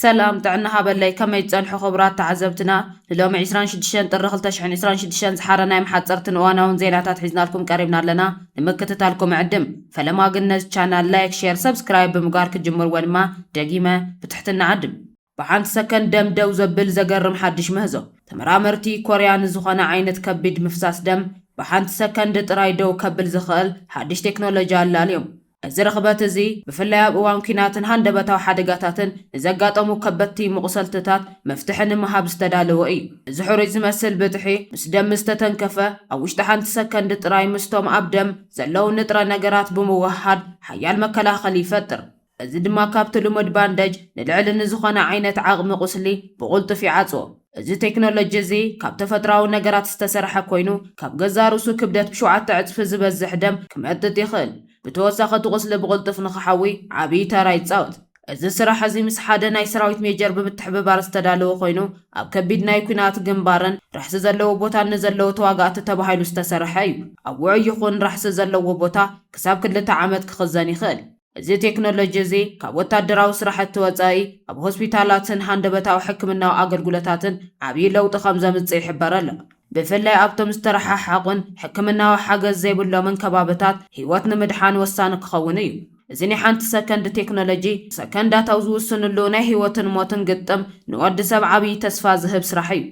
ሰላም ጥዕና ሃበለይ፣ ከመይ ትጸንሑ ክቡራት ተዓዘብትና? ንሎሚ ዕስራን ሽዱሽተን ጥሪ ክልተ ሽሕን ዕስራን ሽዱሽተን ዝሓረናዮም ሓጸርትን እዋናውን ዜናታት ሒዝናልኩም ቀሪብና ኣለና። ንምክትታልኩም ዕድም። ፈለማ ግን ነዚ ቻናል ላይክ፣ ሼር፣ ሰብስክራይብ ብምግባር ክጅምርዎ ድማ ደጊመ ብትሕትና ዕድም። ብሓንቲ ሰከንድ ደም ደው ዘብል ዘገርም ሓድሽ ምህዞ። ተመራመርቲ ኮርያ ንዝኾነ ዓይነት ከቢድ ምፍሳስ ደም ብሓንቲ ሰከንድ ጥራይ ደው ከብል ዝኽእል ሓድሽ ቴክኖሎጂ ኣላልዮም። እዚ ርኽበት እዚ ብፍላይ ኣብ እዋን ኲናትን ሃንደበታዊ ሓደጋታትን ንዘጋጠሙ ከበድቲ መቑሰልትታት መፍትሒ ንምሃብ ዝተዳለወ እዩ። እዚ ሕሩጭ ዝመስል ብጥሒ ምስ ደም ዝተተንከፈ ኣብ ውሽጢ ሓንቲ ሰከንድ ጥራይ ምስቶም ኣብ ደም ዘለዉ ንጥረ ነገራት ብምውህሃድ ሓያል መከላኸሊ ይፈጥር። እዚ ድማ ካብቲ ልሙድ ባንደጅ ንልዕሊ ንዝኾነ ዓይነት ዓቕሚ ቁስሊ ብቕልጡፍ ይዓጽዎ። እዚ ቴክኖሎጂ እዚ ካብ ተፈጥሮኣዊ ነገራት ዝተሰርሐ ኮይኑ፣ ካብ ገዛእ ርእሱ ክብደት ብሸውዓተ ዕጽፊ ዝበዝሕ ደም ክመጥጥ ይኽእል። ብተወሳኺ እቲ ቁስሊ ብቕልጡፍ ንኽሓዊ ዓብዪ ተራ ይጻወት። እዚ ስራሕ እዚ ምስ ሓደ ናይ ሰራዊት ሜጀር ብምትሕብባር ዝተዳለወ ኮይኑ፣ ኣብ ከቢድ ናይ ኲናት ግንባርን ራሕሲ ዘለዎ ቦታን ንዘለዉ ተዋጋእቲ ተባሂሉ ዝተሰርሐ እዩ። ኣብ ውዑይ ይኹን ራሕሲ ዘለዎ ቦታ ክሳብ ክልተ ዓመት ክኽዘን ይኽእል። እዚ ቴክኖሎጂ እዚ ካብ ወታደራዊ ስራሕቲ ወጻኢ ኣብ ሆስፒታላትን ሃንደበታዊ ሕክምናዊ ኣገልግሎታትን ዓብዪ ለውጢ ከም ዘምጽእ ይሕበር ኣሎ። ብፍላይ ኣብቶም ዝተረሓሓቑን ሕክምናዊ ሓገዝ ዘይብሎምን ከባብታት ህይወት ንምድሓን ወሳኒ ክኸውን እዩ። እዚ ናይ ሓንቲ ሰከንድ ቴክኖሎጂ ሰከንዳት ኣብ ዝውስንሉ ናይ ህይወትን ሞትን ግጥም ንወዲ ሰብ ዓብዪ ተስፋ ዝህብ ስራሕ እዩ።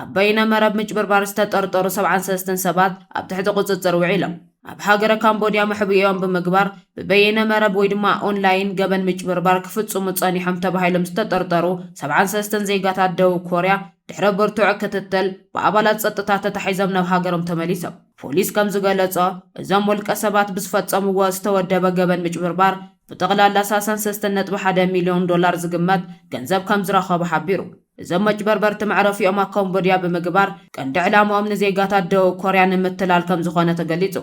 ኣብ በይነ መረብ ምጭብርባር ዝተጠርጠሩ ሰብዓን ሰለስተን ሰባት ኣብ ትሕቲ ቁጽጽር ውዒሎም። ኣብ ሃገረ ካምቦድያ መሕብኢኦም ብምግባር ብበይነ መረብ ወይ ድማ ኦንላይን ገበን ምጭብርባር ክፍጽሙ ጸኒሖም ተባሂሎም ዝተጠርጠሩ ሰብዓን ሰለስተን ዜጋታት ደቡብ ኮርያ ድሕሪ ብርቱዕ ክትትል ብኣባላት ጸጥታ ተታሒዞም ናብ ሃገሮም ተመሊሶም። ፖሊስ ከም ዝገለጾ፣ እዞም ውልቀ ሰባት ብዝፈጸምዎ ዝተወደበ ገበን ምጭብርባር ብጠቕላላ ሰላሳን ሰለስተን ነጥቢ ሓደ ሚልዮን ዶላር ዝግመት ገንዘብ ከም ዝረኸቡ ሓቢሩ። እዞም መጭበርበርቲ መዕረፊኦም ኣብ ካምቦድያ ብምግባር ቀንዲ ዕላምኦም ንዜጋታት ደቡብ ኮርያ ንምትላል ከም ዝኾነ ተገሊጹ።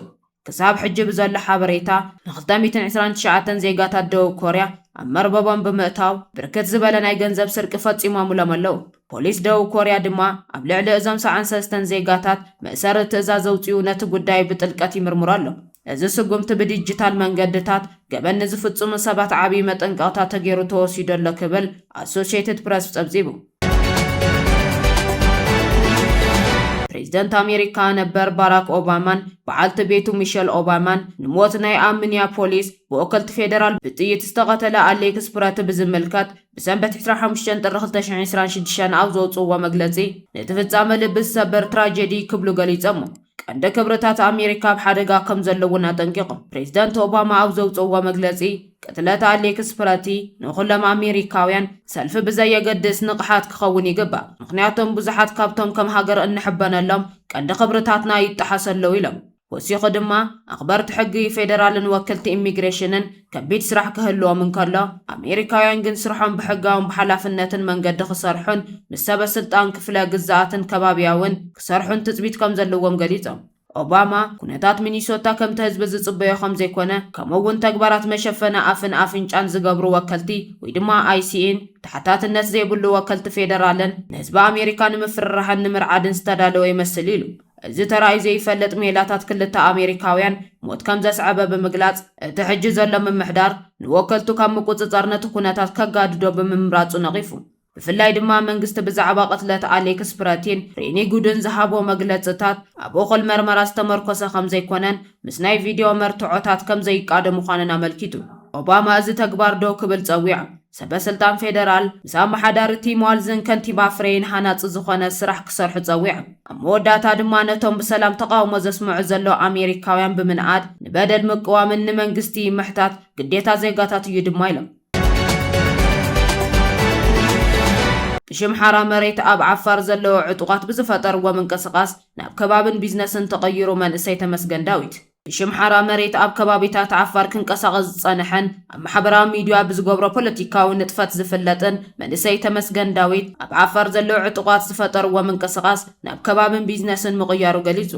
ክሳብ ሕጂ ብዘሎ ሓበሬታ ንክልተ ሚእትን ዕስራን ትሽዓተን ዜጋታት ደቡብ ኮርያ ኣብ መርበቦም ብምእታው ብርክት ዝበለ ናይ ገንዘብ ስርቂ ፈጺሞምሎም ኣለዉ። ፖሊስ ደቡብ ኮርያ ድማ ኣብ ልዕሊ እዞም ሰብዓን ሰለስተን ዜጋታት መእሰሪ ትእዛዝ ኣውጺኡ ነቲ ጉዳይ ብጥልቀት ይምርምሮ ኣሎ። እዚ ስጉምቲ ብዲጂታል መንገድታት ገበን ንዝፍጽሙ ሰባት ዓብዪ መጠንቀቕታ ተገይሩ ተወሲዱ ኣሎ ክብል ኣሶሽየትድ ፕረስ ጸብጺቡ። ፕሬዝደንት ኣሜሪካ ነበር ባራክ ኦባማን በዓልቲ ቤቱ ሚሸል ኦባማን ንሞት ናይ ኣብ ሚኒያፖሊስ ብወከልቲ ፌደራል ብጥይት ዝተቐተለ ኣሌክስ ፕረቲ ብዝምልከት ብሰንበት ዕስራን ሓሙሽተን ጥሪ ክልተ ሽሕን ዕስራን ሽዱሽተን ኣብ ዘውፅእዎ መግለፂ፣ ነቲ ፍጻመ ልቢ ዝሰብር ትራጀዲ ክብሉ ገሊጾሞ። ቀንዲ ክብርታት ኣሜሪካ ኣብ ሓደጋ ከም ዘለውን ኣጠንቂቖም። ፕሬዝደንት ኦባማ ኣብ ዘውፅእዎ መግለፂ፣ ቅትለት ኣሌክስ ፕረቲ ንኹሎም ኣሜሪካውያን ሰልፊ ብዘየገድስ ንቕሓት ክኸውን ይግባእ፣ ምኽንያቱም ብዙሓት ካብቶም ከም ሃገር እንሕበነሎም ቀንዲ ክብርታትና ይጠሓሱ ኣለዉ ኢሎም። ወሲኹ ድማ፣ ኣኽበርቲ ሕጊ ፌደራልን ወከልቲ ኢሚግሬሽንን ከቢድ ስራሕ ክህልዎም እንከሎ፣ ኣሜሪካውያን ግን ስርሖም ብሕጋውን ብሓላፍነትን መንገዲ ክሰርሑን ምስ ሰበ ስልጣን ክፍለ ግዝኣትን ከባብያውን ክሰርሑን ትጽቢት ከም ዘለዎም ገሊጾም። ኦባማ፣ ኩነታት ሚኒሶታ ከምቲ ህዝቢ ዝጽበዮ ከም ዘይኮነ፣ ከምኡ እውን ተግባራት መሸፈኒ ኣፍን ኣፍንጫን ዝገብሩ ወከልቲ ወይ ድማ ኣይሲኢን ተሓታትነት ዘይብሉ ወከልቲ ፌደራልን ንህዝቢ ኣሜሪካ ንምፍርራሕን ንምርዓድን ዝተዳለወ ይመስል ኢሉ። እዚ ተራእዩ ዘይፈልጥ ሜላታት ክልተ ኣሜሪካውያን ሞት ከም ዘስዐበ ብምግላጽ፣ እቲ ሕጂ ዘሎ ምምሕዳር ንወከልቱ ካብ ምቁጽጻር ነቲ ኩነታት ከጋድዶ ብምምራጹ ነቒፉ። ብፍላይ ድማ መንግስቲ ብዛዕባ ቅትለት ኣሌክስ ፕረቲን ሬኒ ጉድን ዝሃቦ መግለጽታት ኣብ እኹል መርመራ ዝተመርኮሰ ከም ዘይኮነን ምስ ናይ ቪድዮ መርትዖታት ከም ዘይቃዶ ምዃኑን ኣመልኪቱ። ኦባማ እዚ ተግባር ደው ክብል ጸዊዖም። ሰበ ስልጣን ፌደራል ምስ ኣመሓዳሪ ቲም ዋልዝን ከንቲባ ፍሬይን ሃናጺ ዝኾነ ስራሕ ክሰርሑ ጸዊዖም። ኣብ መወዳእታ ድማ ነቶም ብሰላም ተቓውሞ ዘስምዑ ዘለዉ ኣሜሪካውያን ብምንኣድ፣ ንበደል ምቅዋምን ንመንግስቲ ምሕታት ግዴታ ዜጋታት እዩ ድማ ኢሎም። ብሽም ሓራ መሬት ኣብ ዓፋር ዘለዉ ዕጡቓት ብዝፈጠርዎ ምንቅስቓስ ናብ ከባብን ቢዝነስን ተቐይሩ መንእሰይ ተመስገን ዳዊት። ብሽም ሓራ መሬት ኣብ ከባቢታት ዓፋር ክንቀሳቐስ ዝጸንሐን ኣብ ማሕበራዊ ሚድያ ብዝገብሮ ፖለቲካዊ ንጥፈት ዝፍለጥን መንእሰይ ተመስገን ዳዊት፣ ኣብ ዓፋር ዘለዉ ዕጡቓት ዝፈጠርዎ ምንቅስቓስ ናብ ከባብን ቢዝነስን ምቕያሩ ገሊጹ።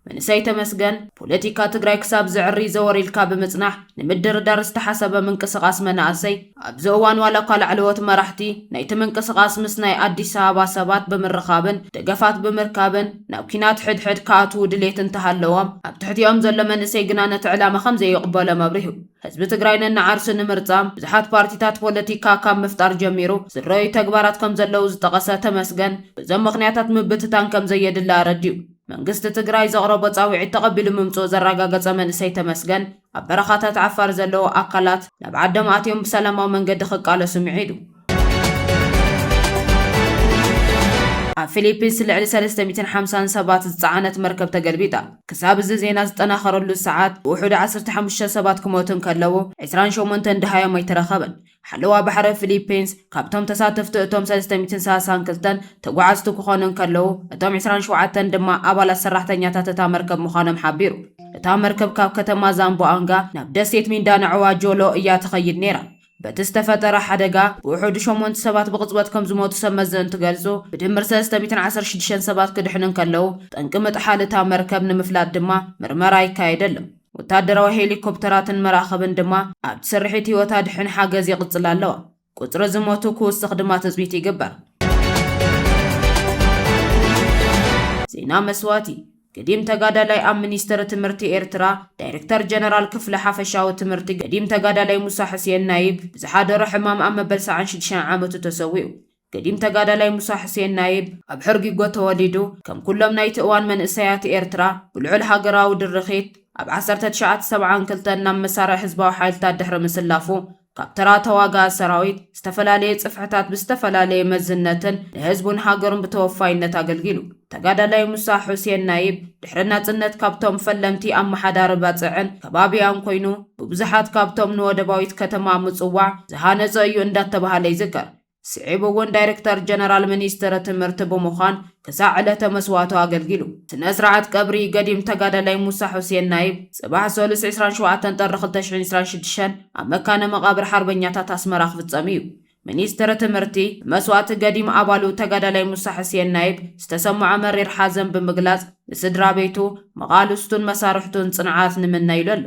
መንእሰይ ተመስገን፣ ፖለቲካ ትግራይ ክሳብ ዝዕሪ ዘወር ኢልካ ብምጽናሕ ንምድርዳር ዝተሓሰበ ምንቅስቓስ መናእሰይ ኣብዚ እዋን ዋላ እኳ ላዕለዎት መራሕቲ ናይቲ ምንቅስቓስ ምስ ናይ ኣዲስ ኣበባ ሰባት ብምርኻብን ደገፋት ብምርካብን ናብ ኲናት ሕድሕድ ክኣትዉ ድሌት እንተሃለዎም፣ ኣብ ትሕቲኦም ዘሎ መንእሰይ ግና ነቲ ዕላማ ከም ዘይቕበሎ ኣብሪሁ። ህዝቢ ትግራይ ነንዓርሱ ንምርጻም ብዙሓት ፓርቲታት ፖለቲካ ካብ ምፍጣር ጀሚሩ ዝረኣዩ ተግባራት ከም ዘለዉ ዝጠቐሰ ተመስገን፣ በዞም ምኽንያታት ምብትታን ከም ዘየድሊ ኣረዲኡ። መንግስቲ ትግራይ ዘቕረቦ ጻውዒት ተቐቢሉ ምምጽኡ ዘረጋገጸ መንእሰይ ተመስገን፣ ኣብ በረኻታት ዓፋር ዘለዉ ኣካላት ናብ ዓዶም ኣትዮም ብሰላማዊ መንገዲ ክቃለሱ ምዒዱ። ኣብ ፊሊፒንስ ልዕሊ ሰለስተ ሚእትን ሓምሳን ሰባት ዝጸዓነት መርከብ ተገልቢጣ። ክሳብ እዚ ዜና ዝጠናኸረሉ ሰዓት ብውሑድ ዓሰርተ ሓሙሽተ ሰባት ክሞቱ እንከለዉ ዕስራን ሸሞንተን ደሃዮም ኣይተረኸበን። ሓለዋ ባሕሪ ፊሊፒንስ ካብቶም ተሳተፍቲ እቶም ሰለስተ ሚእትን ሰላሳን ክልተን ተጓዓዝቲ ክኾኑ እንከለዉ እቶም ዕስራን ሸውዓተን ድማ ኣባላት ሰራሕተኛታት እታ መርከብ ምዃኖም ሓቢሩ። እታ መርከብ ካብ ከተማ ዛምቦኣንጋ ናብ ደሴት ሚንዳናዑዋ ጆሎ እያ ትኸይድ ነይራ። በቲ ዝተፈጠረ ሓደጋ ብውሑዱ ሸሞንተ ሰባት ብቕጽበት ከም ዝሞቱ ሰብ መዚ እንትገልጹ፣ ብድምር ሰለስተ ሚእትን ዓሰርተ ሽዱሽተን ሰባት ክድሕኑ እንከለዉ፣ ጠንቂ ምጥሓል እታ መርከብ ንምፍላጥ ድማ ምርመራ ይካየድ ኣሎ። ወታደራዊ ሄሊኮፕተራትን መራኽብን ድማ ኣብቲ ስርሒት ህይወት ኣድሕን ሓገዝ ይቕጽላ ኣለዋ። ቁጽሪ ዝሞቱ ክውስኽ ድማ ትጽቢት ይግበር። ዜና መስዋእቲ። ገዲም ተጋዳላይ ኣብ ሚኒስትሪ ትምህርቲ ኤርትራ ዳይሬክተር ጀነራል ክፍሊ ሓፈሻዊ ትምህርቲ ገዲም ተጋዳላይ ሙሳ ሕሴን ናይብ ብዝሓደሮ ሕማም ኣብ መበል ሰዓን ሽዱሽተን ዓመቱ ተሰዊኡ። ገዲም ተጋዳላይ ሙሳ ሕሴን ናይብ ኣብ ሕርጊጎ ተወሊዱ፣ ከም ኩሎም ናይቲ እዋን መንእሰያት ኤርትራ ብልዑል ሃገራዊ ድርኺት ኣብ ዓሰርተ ትሽዓተ ሰብዓን ክልተን ናብ መሳርዕ ህዝባዊ ሓይልታት ድሕሪ ምስላፉ፣ ካብ ተራ ተዋጋኢ ሰራዊት ዝተፈላለየ ጽፍሕታት ብዝተፈላለየ መዝነትን ንህዝቡን ሃገሩን ብተወፋይነት ኣገልጊሉ። ተጋዳላይ ሙሳ ሑሴን ናይብ ድሕሪ ናጽነት ካብቶም ፈለምቲ ኣመሓዳሪ ባጽዕን ከባቢያን ኮይኑ፣ ብብዙሓት ካብቶም ንወደባዊት ከተማ ምጽዋዕ ዝሃነጸ እዩ እንዳተባሃለ ይዝከር። ስዒቡ እውን ዳይሬክተር ጀነራል ሚኒስትሪ ትምህርቲ ብምዃን ክሳዕ ዕለተ መስዋእቱ ኣገልጊሉ። ስነ ስርዓት ቀብሪ ገዲም ተጋዳላይ ሙሳ ሑሴን ናይብ ጽባሕ ሰሉስ ዕስራን ሸውዓተን ጥሪ ክልተ ሽሕን ዕስራን ሽዱሽተን ኣብ መካነ መቓብር ሓርበኛታት ኣስመራ ክፍጸም እዩ። ሚኒስትሪ ትምህርቲ ብመስዋእቲ ገዲም ኣባሉ ተጋዳላይ ሙሳ ሕሴን ናይብ ዝተሰምዖ መሪር ሓዘን ብምግላጽ፣ ንስድራ ቤቱ፣ መቓልስቱን መሳርሕቱን ጽንዓት ንምነ ኢሉ ኣሎ።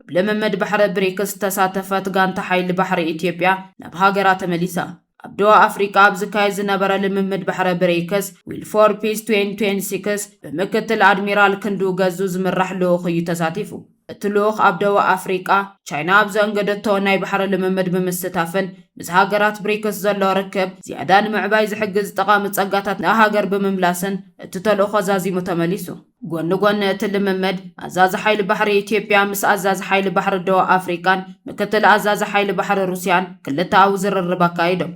ኣብ ልምምድ ባሕሪ ብሪክስ ዝተሳተፈት ጋንታ ሓይሊ ባሕሪ ኢትዮጵያ ናብ ሃገራ ተመሊሳ። ኣብ ደቡብ ኣፍሪቃ ኣብ ዝካየድ ዝነበረ ልምምድ ባሕሪ ብሪክስ፣ ዊል ፎር ፒስ ትዌንቲ ትዌንቲ ሲክስ ብምክትል ኣድሚራል ክንዱ ገዙ ዝምራሕ ልኡኽ እዩ ተሳቲፉ። እቲ ልኡኽ ኣብ ደቡብ ኣፍሪቃ፣ ቻይና ኣብ ዘእንገደቶ ናይ ባሕሪ ልምምድ ብምስታፍን ምስ ሃገራት ብሪክስ ዘሎ ርክብ ዝያዳ ንምዕባይ ዝሕግዝ ጠቓሚ ጸጋታት ንሃገር ብምምላስን እቲ ተልእኾ ዛዚሙ ተመሊሱ። ጎኒ ጎኒ እቲ ልምምድ፣ ኣዛዚ ሓይሊ ባሕሪ ኢትዮጵያ ምስ ኣዛዚ ሓይሊ ባሕሪ ደቡብ ኣፍሪቃን ምክትል ኣዛዚ ሓይሊ ባሕሪ ሩስያን ክልተኣዊ ዝርርብ ኣካይዶም።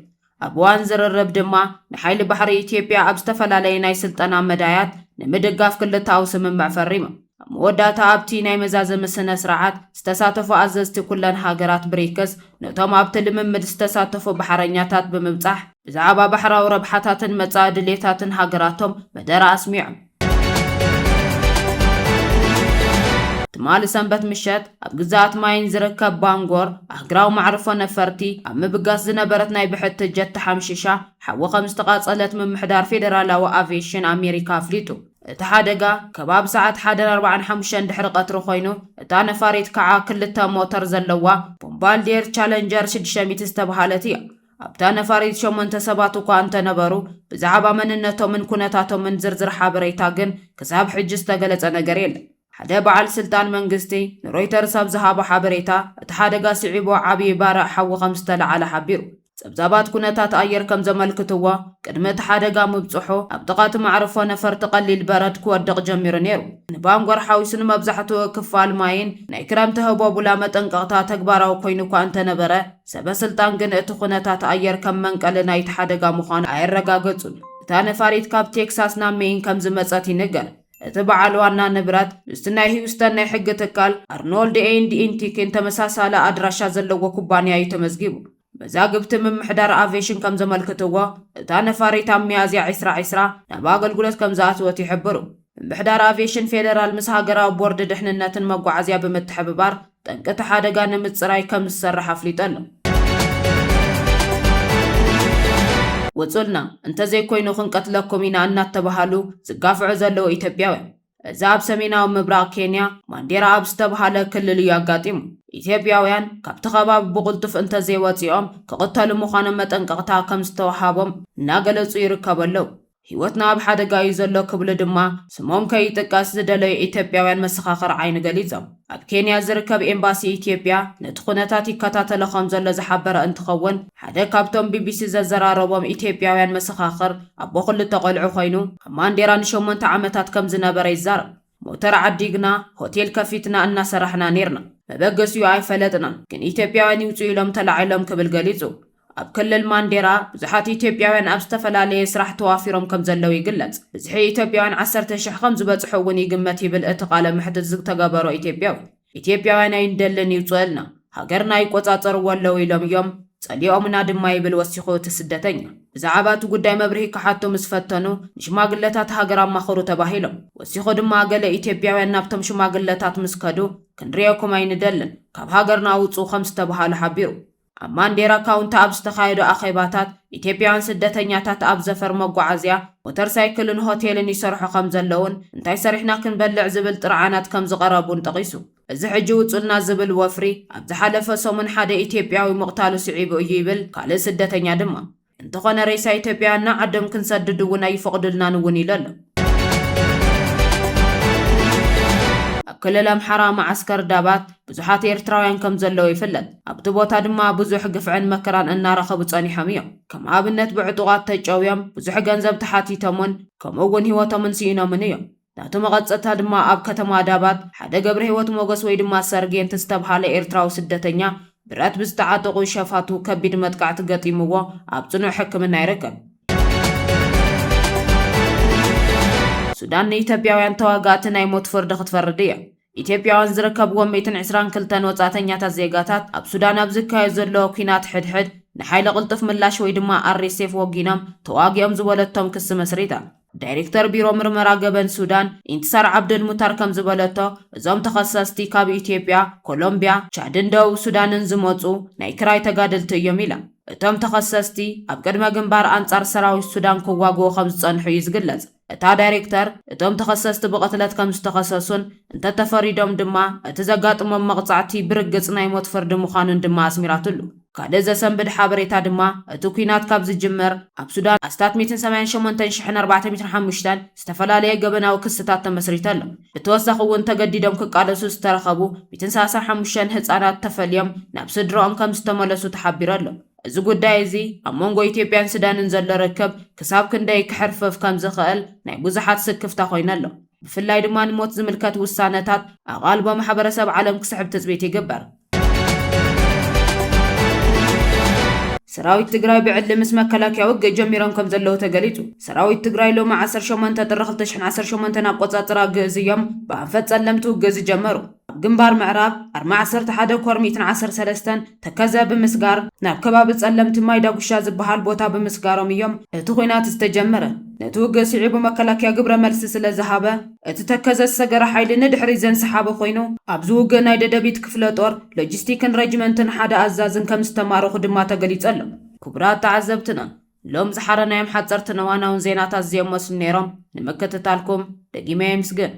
ኣብ እዋን ዝርርብ ድማ፣ ንሓይሊ ባሕሪ ኢትዮጵያ ኣብ ዝተፈላለየ ናይ ስልጠና መዳያት ንምድጋፍ ክልተኣዊ ስምምዕ ፈሪሞም። ኣብ መወዳእታ ኣብቲ ናይ መዛዘሚ ስነ ስርዓት ዝተሳተፉ ኣዘዝቲ ኩለን ሃገራት ብሪክስ ነቶም ኣብቲ ልምምድ ዝተሳተፉ ባሕረኛታት ብምብጻሕ ብዛዕባ ባሕራዊ ረብሓታትን መጻኢ ድሌታትን ሃገራቶም መደረ ኣስሚዖም። ትማሊ ሰንበት ምሸት ኣብ ግዝኣት ማይን ዝርከብ ባንጎር ኣህግራዊ መዕርፎ ነፈርቲ ኣብ ምብጋስ ዝነበረት ናይ ብሕቲ ጀት ተሓምሺሻ ሓዊ ከም ዝተቓጸለት ምምሕዳር ፌደራላዊ ኣቪዬሽን ኣሜሪካ ኣፍሊጡ። እቲ ሓደጋ ከባቢ ሰዓት ሓደን ኣርባዓን ሓሙሽተን ድሕሪ ቀትሪ ኮይኑ፣ እታ ነፋሪት ከዓ ክልተ ሞተር ዘለዋ ቦምባርዲየር ቻለንጀር ሽዱሽተ ሚእቲ ዝተባሃለት እያ። ኣብታ ነፋሪት ሸሞንተ ሰባት እኳ እንተነበሩ፣ ብዛዕባ መንነቶምን ኩነታቶምን ዝርዝር ሓበሬታ ግን ክሳብ ሕጂ ዝተገለጸ ነገር የለን። ሓደ በዓል ስልጣን መንግስቲ ንሮይተርስ ኣብ ዝሃቦ ሓበሬታ፣ እቲ ሓደጋ ስዒቡ ዓብዪ ባርዕ ሓዊ ከም ዝተለዓለ ሓቢሩ። ጸብጻባት ኩነታት ኣየር ከም ዘመልክትዎ፣ ቅድሚ እቲ ሓደጋ ምብጽሑ፣ ኣብ ጥቓ እቲ መዕርፎ ነፈርቲ ቀሊል በረድ ክወድቕ ጀሚሩ ነይሩ። ንባንጎር ሓዊሱ ንመብዛሕትኡ ክፋል ማይን ናይ ክረምቲ ህቦቡላ መጠንቀቕታ ተግባራዊ ኮይኑ እኳ እንተነበረ፣ ሰበ ስልጣን ግን እቲ ኩነታት ኣየር ከም መንቀሊ ናይቲ ሓደጋ ምዃኑ ኣየረጋገጹን። እታ ነፋሪት ካብ ቴክሳስ ናብ ሜይን ከም ዝመጸት ይንገር። እቲ በዓል ዋና ንብረት ምስቲ ናይ ሂውስተን ናይ ሕጊ ትካል ኣርኖልድ ኤንድ ኢንቲክን ተመሳሳሊ ኣድራሻ ዘለዎ ኩባንያ እዩ ተመዝጊቡ። መዛግብቲ ምምሕዳር ኣቪዬሽን ከም ዘመልክትዎ፣ እታ ነፋሪት ኣብ ሚያዝያ ዕስራ ዕስራ ናብ ኣገልግሎት ከም ዝኣተወት ይሕብሩ። ምምሕዳር ኣቪዬሽን ፌደራል ምስ ሃገራዊ ቦርድ ድሕንነትን መጓዓዝያ ብምትሕብባር ጠንቂ እቲ ሓደጋ ንምጽራይ ከም ዝሰርሕ ኣፍሊጡ ኣሎ። ውጹልና፣ እንተዘይኮይኑ ክንቀትለኩም ኢና እናተባሃሉ ዝጋፍዑ ዘለዉ ኢትዮጵያውያን። እዚ ኣብ ሰሜናዊ ምብራቕ ኬንያ ማንዴራ ኣብ ዝተባሃለ ክልል እዩ ኣጋጢሙ። ኢትዮጵያውያን ካብቲ ከባቢ ብቕልጡፍ እንተዘይወፂኦም ክቕተሉ ምዃኖም መጠንቀቕታ ከም ዝተወሃቦም እናገለጹ ይርከቡ ኣለዉ። ህይወትና ኣብ ሓደጋ እዩ ዘሎ ክብሉ ድማ ስሞም ከይጥቀስ ዝደለዩ ኢትዮጵያውያን መሰኻኽር ዓይኒ ገሊጾም። ኣብ ኬንያ ዝርከብ ኤምባሲ ኢትዮጵያ ነቲ ኩነታት ይከታተሎ ከም ዘሎ ዝሓበረ እንትኸውን፣ ሓደ ካብቶም ቢቢሲ ዘዘራረቦም ኢትዮጵያውያን መሰኻኽር ኣቦ ክልተ ቆልዑ ኮይኑ፣ ኣብ ማንዴራ ንሸሞንተ ዓመታት ከም ዝነበረ ይዛረብ። ሞተር ዓዲግና፣ ሆቴል ከፊትና እናሰራሕና ኔርና። መበገሲኡ ኣይፈለጥናን፣ ግን ኢትዮጵያውያን ይውፅኡ ኢሎም ተላዒሎም ክብል ገሊጹ። ኣብ ክልል ማንዴራ ብዙሓት ኢትዮጵያውያን ኣብ ዝተፈላለየ ስራሕ ተዋፊሮም ከም ዘለዉ ይግለጽ። ብዝሒ ኢትዮጵያውያን ዓሰርተ ሽሕ ከም ዝበጽሑ እውን ይግመት ይብል እቲ ቃለ መሕትት ዝተገበሮ ኢትዮጵያዊ። ኢትዮጵያውያን ኣይንደልን፣ ይውፅኡልና፣ ሃገርና ይቆጻጸርዎ ኣለዉ ኢሎም እዮም፣ ጸሊኦምና ድማ ይብል ወሲኹ እቲ ስደተኛ። ብዛዕባ እቲ ጉዳይ መብርሂ ክሓቱ ምስ ፈተኑ፣ ንሽማግለታት ሃገር ኣማኽሩ ተባሂሎም። ወሲኹ ድማ ገለ ኢትዮጵያውያን ናብቶም ሽማግለታት ምስ ከዱ፣ ክንርእየኩም ኣይንደልን፣ ካብ ሃገርና ውጹ ከም ዝተባሃሉ ሓቢሩ። ኣብ ማንዴራ ካውንቲ ኣብ ዝተኻየዱ ኣኼባታት፣ ኢትዮጵያውያን ስደተኛታት ኣብ ዘፈር መጓዓዝያ፣ ሞተር ሳይክልን ሆቴልን ይሰርሑ ከም ዘለውን፣ እንታይ ሰሪሕና ክንበልዕ ዝብል ጥርዓናት ከም ዝቐረቡን ጠቒሱ። እዚ ሕጂ ውጹልና ዝብል ወፍሪ፣ ኣብ ዝሓለፈ ሰሙን ሓደ ኢትዮጵያዊ ምቕታሉ ስዒቡ እዩ ይብል ካልእ ስደተኛ ድማ። እንተኾነ ሬሳ ኢትዮጵያውያን ናብ ዓዶም ክንሰድድ እውን ኣይፈቕዱልናን እውን ኢሉ ኣሎ። ኣብ ክልል ኣምሓራ መዓስከር ዳባት ብዙሓት ኤርትራውያን ከም ዘለዉ ይፍለጥ። ኣብቲ ቦታ ድማ ብዙሕ ግፍዕን መከራን እናረኸቡ ጸኒሖም እዮም። ከም ኣብነት ብዕጡቓት ተጨውዮም ብዙሕ ገንዘብ ተሓቲቶምን ከምኡ እውን ህይወቶምን ስኢኖምን እዮም። ናቱ መቐጸልታ ድማ ኣብ ከተማ ዳባት ሓደ ገብረ ህይወት ሞገስ ወይ ድማ ሰርጌንት ዝተብሃለ ኤርትራዊ ስደተኛ ብረት ብዝተዓጠቑ ሸፋቱ ከቢድ መጥቃዕቲ ገጢምዎ ኣብ ጽኑዕ ሕክምና ይርከብ። ሱዳን ንኢትዮጵያውያን ተዋጋእቲ ናይ ሞት ፍርዲ ክትፈርድ እያ። ኢትዮጵያውያን ዝርከብዎም ሚእትን ዕስራን ክልተን ወጻእተኛታት ዜጋታት ኣብ ሱዳን ኣብ ዝካየድ ዘሎ ኲናት ሕድሕድ ንሓይሊ ቅልጡፍ ምላሽ ወይ ድማ ኣር ኤስ ኤፍ ወጊኖም ተዋጊኦም ዝበለቶም ክሲ መስሪታ። ዳይሬክተር ቢሮ ምርመራ ገበን ሱዳን ኢንትሳር ዓብደል ሙታር ከም ዝበለቶ፣ እዞም ተኸሰስቲ ካብ ኢትዮጵያ፣ ኮሎምቢያ፣ ቻድን ደቡብ ሱዳንን ዝመጹ ናይ ክራይ ተጋደልቲ እዮም ኢላ። እቶም ተኸሰስቲ ኣብ ቅድመ ግንባር ኣንጻር ሰራዊት ሱዳን ክዋግኡ ከም ዝጸንሑ እዩ ዝግለጽ። እታ ዳይሬክተር፣ እቶም ተኸሰስቲ ብቕትለት ከም ዝተኸሰሱን እንተተፈሪዶም ድማ እቲ ዘጋጥሞም መቕጻዕቲ ብርግጽ ናይ ሞት ፍርዲ ምዃኑን ድማ ኣስሚራትሉ። ካልእ ዘሰንብድ ሓበሬታ ድማ፣ እቲ ኲናት ካብ ዝጅመር ኣብ ሱዳን ኣስታት ሚእትን ሰማንያን ሸሞንተን ሽሕን ኣርባዕተ ሚእትን ሓሙሽተን ዝተፈላለየ ገበናዊ ክስታት ተመስሪቱ ኣሎ። ብተወሳኺ እውን ተገዲዶም ክቃለሱ ዝተረኸቡ ሚእትን ሰላሳን ሓሙሽተን ህጻናት ተፈልዮም ናብ ስድራኦም ከም ዝተመለሱ ተሓቢሩ ኣሎ። እዚ ጉዳይ እዚ ኣብ መንጎ ኢትዮጵያን ሱዳንን ዘሎ ርክብ ክሳብ ክንደይ ክሕርፍፍ ከም ዝኽእል ናይ ብዙሓት ስክፍታ ኮይኑ ኣሎ። ብፍላይ ድማ ንሞት ዝምልከት ውሳነታት ኣቓልቦ ማሕበረሰብ ዓለም ክስዕብ ትጽቢት ይግበር። ሰራዊት ትግራይ ብዕሊ ምስ መከላከያ ውግእ ጀሚሮም ከም ዘለዉ ተገሊጹ። ሰራዊት ትግራይ ሎሚ ዓሰርተ ሸሞንተ ጥሪ ክልተ ሽሕን ዓሰርተ ሸሞንተን ኣቆጻጽራ ግእዝ እዮም ብኣንፈት ጸለምቲ ውግእ ዝጀመሩ። ኣብ ግንባር ምዕራብ ኣርማ ዓሰርተ ሓደ ኮር ሚእትን ዓሰርተ ሰለስተን ተከዘ ብምስጋር ናብ ከባቢ ጸለምቲ ማይ ዳጉሻ ዝበሃል ቦታ ብምስጋሮም እዮም እቲ ኲናት ዝተጀመረ። ነቲ ውግእ ስዒቡ መከላከያ ግብረ መልሲ ስለ ዝሃበ፣ እቲ ተከዘ ዝሰገረ ሓይሊ ንድሕሪት ዘንሰሓበ ኮይኑ፣ ኣብዚ ውግእ ናይ ደደቢት ክፍለ ጦር ሎጂስቲክን ረጅመንትን ሓደ ኣዛዝን ከም ዝተማረኹ ድማ ተገሊጹ ኣሎ። ክቡራት ተዓዘብትና፣ ሎም ዝሓረናዮም ሓጸርትን እዋናውን ዜናታት እዚኦም መስሉ ነይሮም። ንምክትታልኩም ደጊመ የምስግን።